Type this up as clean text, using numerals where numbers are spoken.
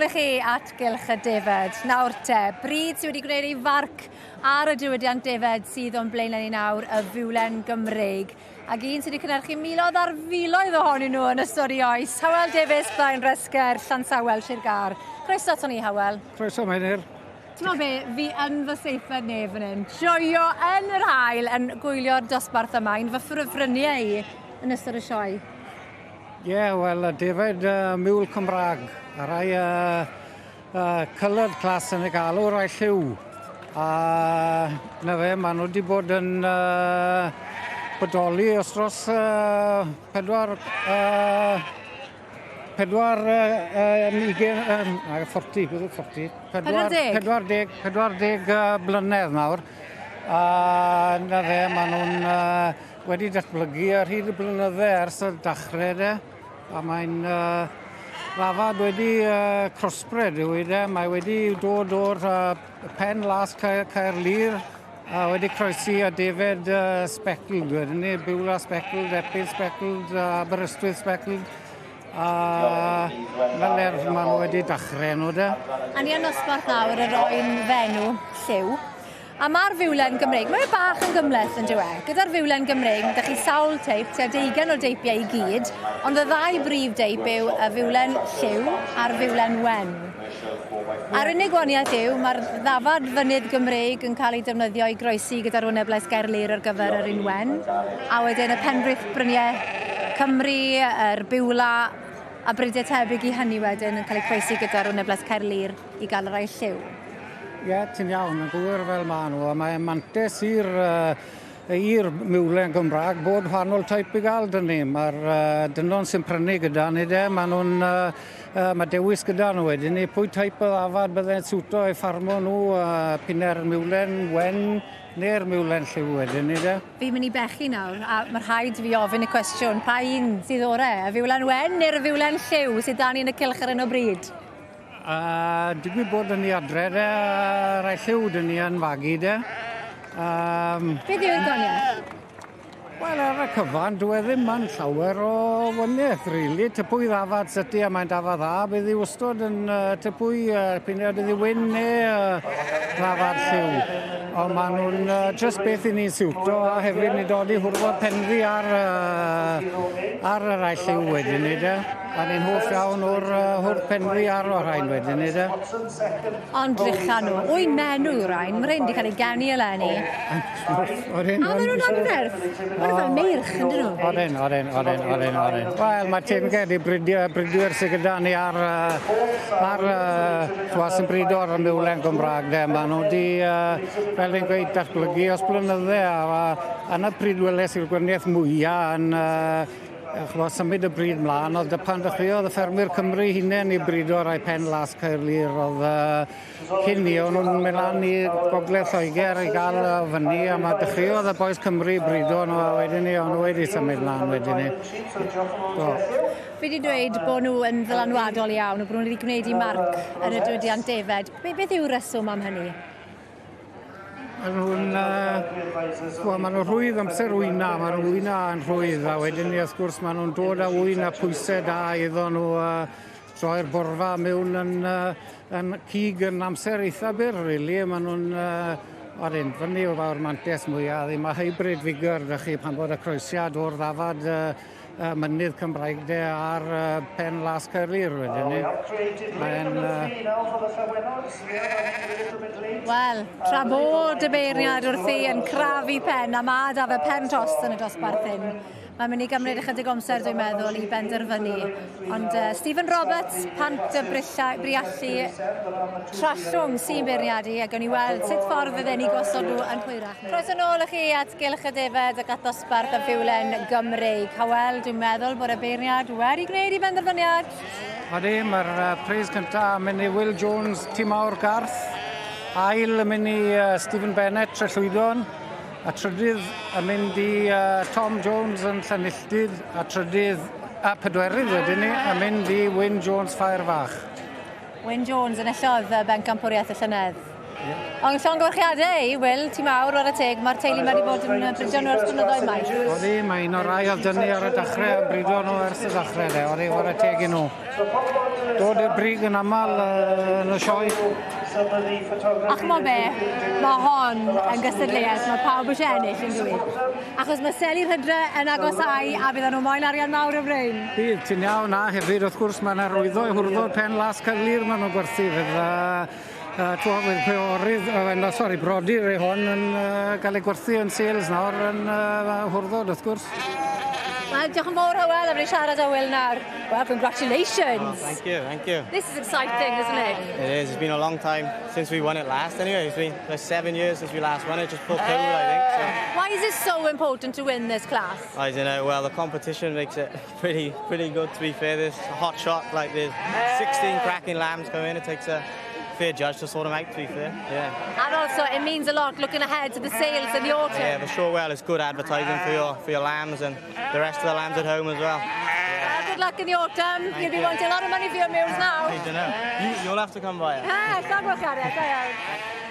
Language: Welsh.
i chi at Gylch y Defed. Nawr te, bryd sydd wedi gwneud ei farc ar y diwydiant defed sydd o'n blaenau ni nawr, y Fiwlen Gymreig. Ac un sydd wedi cynhyrchu miloedd ar filoedd ohonyn nhw yn ystod ei oes. Hywel Davies, Blaen Resger, Llansawel, Sir Gâr. Croeso ato ni, Hywel. Croeso, Meinir. Ti'n meddwl be, fi yn fy seithfed nef fan hyn, joio yn yr haul yn gwylio'r dosbarth yma, un fy ffrfryniau i yn ystod y sioe. Ie, yeah, wel, y defaid miwl Cymraeg, a rai coloured class yn y galw, rai lliw. A na fe, maen nhw wedi bod yn bodoli os dros pedwar, pedwar, ugen, 40, beth yw 40? 40? 40, 40 blynedd nawr. A na fe, maen nhw'n wedi datblygu ar hyd y blynydde ers y dachrau de, a mae'n uh, ddafad wedi uh, crossbred yw i de, mae wedi dod o'r uh, pen las Caer, Caerlŷr a wedi croesi a defed uh, speckled wedyn ni, Beulah speckled, Epping speckled, uh, Aberystwyth speckled a fel er maen nhw wedi dachrau nhw de. A ni yn nosbarth nawr yr oen fenw lliw. A ma'r fiwlen Gymreig, mae e bach yn gymhleth yn dyw e? Gyda'r fiwlen Gymreig, ma' 'da chi sawl teip, tua deugain o deipiau i gyd, ond y ddau brif deip yw y fiwlen lliw a'r fiwlen wen. A'r unig waniaeth yw, mae'r ddafad fynydd Gymreig yn cael ei defnyddio i groesi gyda'r wyneb-les Gaerlŷr ar gyfer yr un wen, a wedyn y penfrith bryniau Cymru, yr biwla a bridiau tebyg i hynny wedyn yn cael eu croesi gyda'r wyneb-les Caerlŷr i gael yr ail lliw. Ie, ti'n iawn, yn gywir fel maen nhw, a mae'n mantes i'r uh, i'r miwlen Gymraeg bod wahanol type i gael dyn ni. Mae'r uh, dynon sy'n prynu gyda ni de, maen nhw'n, uh, uh, mae dewis gyda nhw wedyn ni, pwy type o ddafad byddai'n siwto eu ffarmo nhw, uh, pinau'r miwlen wen neu'r miwlen lliw wedyn ni de. Fi'n mynd i bechu nawr, a mae rhaid fi ofyn y cwestiwn, pa un sydd orau, y fiwlen wen neu'r fiwlen lliw sydd 'da ni yn y cylch ar hyn o bryd? A digwydd bod yn ni adre de, a rai lliw dyn ni yn fagu de. Beth yw'r gwahaniaeth? Wel, ar y cyfan, dwi e ddim yn llawer o waniaeth, really. Typwy ddafad syty a mae'n dafad dda, bydd hi wastod yn typwy piniad iddi wyn neu ddafad lliw. Ond maen nhw'n just beth i ni'n siwto a hefyd ni dod i hwrfod penddu ar, ar y rai lliw wedyn ni de. A ni'n hoff iawn o'r hwrdd penri ar o'r rhain wedyn ni de. Ond drycha nhw, wy menw yw'r rhain, mae rhain wedi cael eu geni eleni. Odyn. A maen nhw'n anferth. Maen nhw fel meirch, yn dyn nhw? Odyn, odyn, odyn, odyn, odyn. Wel, mae teyrnged i bridio, bridwyr sydd gyda ni ar, ar chwa, sy'n brido ar y miwlen Gymraeg de. Maen nhw wedi, fel fi'n gweud, datblygu os blynydde a, a yna pryd weles i'r gwaniaeth mwyaf yn Ch'mo' symud y bryd mlan o'dd dy- pan ddechreuodd y ffermwyr Cymru hunen i brido rai pen las Caerlŷr o'dd yy cyn 'ny o'n nw'n myn' lan i gogledd Lloeger i ga'l yy fyny a ma' dechreuodd y bois Cymru brido nw a wedyn 'ny o'n nw wedi symud mlan wedyn 'ny. Do. Fi 'di dweud bo' nw yn ddylanwadol iawn a bo' nw wedi gwneud 'u marc yn y diwydiant defed. Be' beth yw'r reswm am hynny? Maen nhw'n, uh, wel, maen nhw'n rhwydd amser wyna, maen nhw'n wyna yn rhwydd, a wedyn ni wrth gwrs maen nhw'n dod â wyn a pwysau da iddo nhw uh, troi'r borfa mewn yn, uh, yn cig yn amser eitha byr, really. Maen nhw'n, uh, odyn, fyny o fawr mantes mwyaf, ddim a hybrid vigor, da chi, pan bod y croesiad o'r ddafad uh, y mynydd Cymraeg de ar pen las Caerlŷr wedyn ni. Mae'n... Wel, tra bod y beirniad wrthi yn crafu pen, a mae da fe pen tost yn y dosbarth hyn. Mae'n mynd i gymryd ychydig o amser, dwi'n meddwl, i benderfynu. Ond Stephen Roberts, Pant y Briallu, Trallwng sy'n beirniadu, a gawn ni weld sut ffordd fydden ni gosod nhw yn hwyrach. Croeso nôl i chi at Gylch y Defed ac at ddosbarth y Fiwlen Gymreig. Hywel, dwi'n meddwl bod y beirniad wedi gwneud ei benderfyniad. Odi, mae'r preis cyntaf yn mynd i Will Jones, Tŷ Mawr Garth. Ail yn mynd i Stephen Bennett, Trellwydon. A trydydd yn mynd i Tom Jones yn Llanilltud. A trydydd, a pedwerydd wedyn ni, yn mynd i Wyn Jones, Ffair Fach. Wyn Jones enillodd y bencampwriaeth y llynedd. Ond llongyfarchiadau i Will, ti mawr ar y teg, mae'r teulu mae wedi bod yn bridio nhw ers blynyddoedd maith. Odi, mae un o'r rai oedd dynnu ar y dechrau, yn bridio nhw ers y dechrau, de. Odi, whare teg i nhw. Dod i'r brig yn aml yn y sioe. A ch'mo be, mae hon yn gystadleuaeth, mae pawb eisiau ennill yn dwi. Achos mae Seli'r Hydre yn agosau a bydden nhw moyn arian mawr am rein. Bydd, ti'n iawn, a hefyd wrth gwrs mae yna rwyddo i hwrddod pen las cylir maen nhw'n gwerthu. Fydd, fydd peorydd, no, sorry, brodyr i hon yn gael ei gwerthu yn sales nawr yn hwrddod wrth gwrs. Wel, diolch yn fawr, Hywel, am siarad â Will nawr. Well, congratulations. Oh, thank you, thank you. This is exciting, isn't it? It is. It's been a long time since we won it last anyway. It's been like 7 years since we last won it, just before COVID, I think. So. Why is it so important to win this class? I don't know. Well, the competition makes it pretty pretty good, to be fair. There's a hot shot, like there's 16 cracking lambs come in. It takes a fair judge to sort them out, to be fair. Yeah. And also, it means a lot looking ahead to the sales in the autumn. Yeah, for sure. Well, it's good advertising for your lambs and the rest of the lambs at home as well. Well, good luck in the autumn. Thank You'll be you. wanting a lot of money for your mules now. I don't know. You'll have to come by it. Ha, llongyfarchiadau, da iawn.